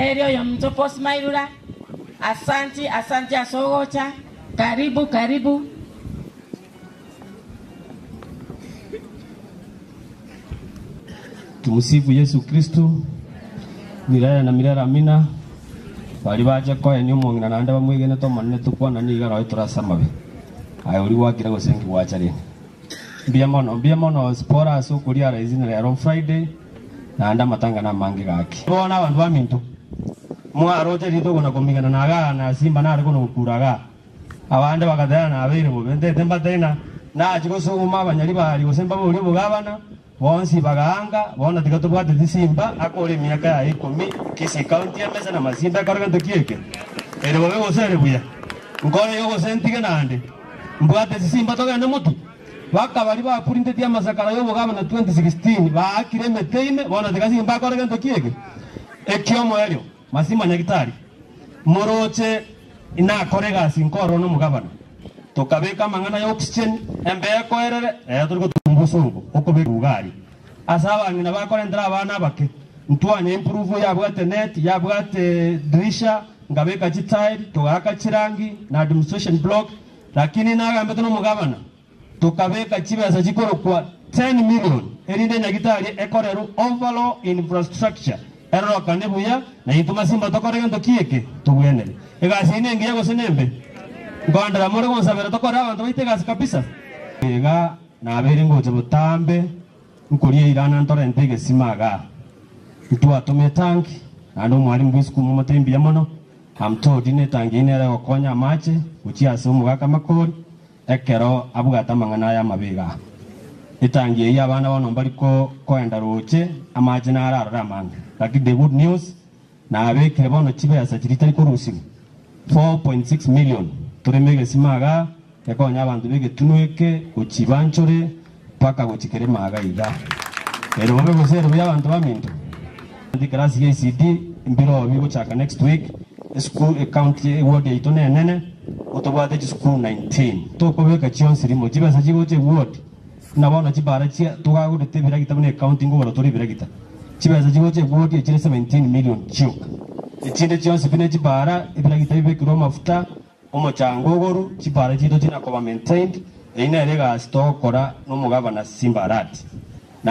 Eri oyominto Paul Mairura, asanti, asanti ase ogocha, karibu, karibu. Tumusifu Yesu Kristo, milele na milele amina. Baria bache koenia omong'ina naende bamwegenete Omonene tokwana nigo aroe tore ase amabe. Aye oria gwakire gose nki gwacha rende. Mbuya mono, mbuya mono Zipporah ase okoria raisini rero Friday, naende amatanga namange gaki. Bono abanto baminto, mwaroche rituko na komigana na igaa na simba nare kono gokura igaa. Abande bagateba, Nabeire bobe, ntete mbatebie ng'a nachie gosuguma abanyaribari gose mbaborie obogabana, bonsi bagaanga, bono tiga tobwate chisimba, akore emiaka yaye ikomi, Kisii County emese na masimba ekore gento ki eke? Ere bobe gose ere buya? Nkore igo gose ntige naende? Mbwate chisimba togende motwe? Baka baria bapurintetie amasakara y'obogabana 2016 baakire emete ime, bono tiga simba akore gento ki eke? Ekiomoerio, Masimba Nyagitari, moroche inakore egasi nkorora nomogabana, tokabeka amang'ana ya oxygen embeo ekoerere, rero tori gotumba osongo okobeka ugari ase abang'ina bakorentera abana abake, ntwanya improve yabwate net, yabwate dirisha, nkabeka chitile, togaaka chirangi na administration block, lakini nagambete nomogabana. Tokabeka chibesa chikorokwa 10 million erinde Nyagitari ekorerwe overall infrastructure erorokane buya na intwe masimba tokore gento ki eke tobwenere. Egasi eye nengiya gose nembe? Nkoenderera more gonsabera tokorere abanto baito egasi kabisa. Iga nabeire ngocha botambe nkoria eirana ntorente egesima igaa. Ntwatoma etanki naende omwalimu bw'esukuru momotebie mbuya mono. I'm told netanki eyio nere egokonya amache gochia ase omogaka Makori. Ekero abwate amang'ana aya amabe iga, etangi eyio abana bono mbari koenda roche, amache naro arore amange. Lakini the good news, nabekire bono chibesa chiria chitari korusigwa, 4.6 million, toreme egesima igaa, gekonye abanto b'egetunwa eke gochia Ibanchore mpaka gochia Kerema iga iga. Ere bobe gose ere buya abanto baminto? Ekerasi gia ECD mbiroo bigochaka next week, esukuru ecounty eward yaito nenene, gotobwate chisukuru 19. Tokobeka chionsi rimo chibesa chigocha eward, buna bono chibara chia togagorete ebiragita buna ecounty nkogora tore ebiragita, chibesa chigocha eward echire 17 million chioka. Echinde chionsi pi ne chibara, ebiragita bibekirwe amafuta, Omochango ogoru, chipara chiaito china koba maintained, eyio nere egasi togokora nomogabana Simba Arati.